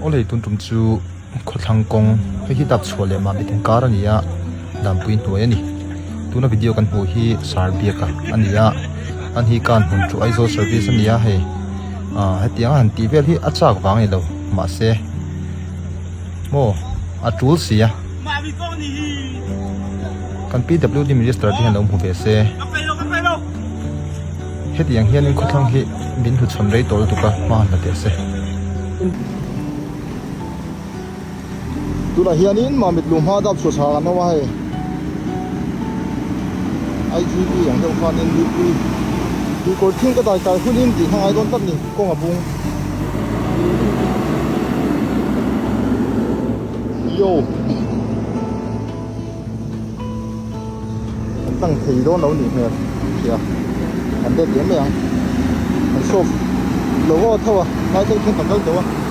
Aw lei tun tum chu khawthlang kawng hei hi dap chhuah leh mah bitin kar a ni a danpui hnuai a ni tuna video kan hmuh hi sar biak a a ni a an hi kan hmun chu Aizawl service a ni a hei ah hetiang a han tih vel hi a chak vang a ni lo mahse maw a tul si a kan P_W_D minister te hian lo hmu ve se hetiang hianin khawthlang hi min hluchhawn rei tawh lutuk a hma han la teh se. Tunah hianin Mamit Luhma dap chhuah chhah an awm a hei IGP ang deuh khanin Luipui Tuikawr thing ka dai kai hunin tih kha ngai dawn tlat ni kawng a bung Yo An tlang thei dawn lo nih hmel hria an let leh mai ang an solve lo aw tho a lai thleng thleng kan kal tawh a.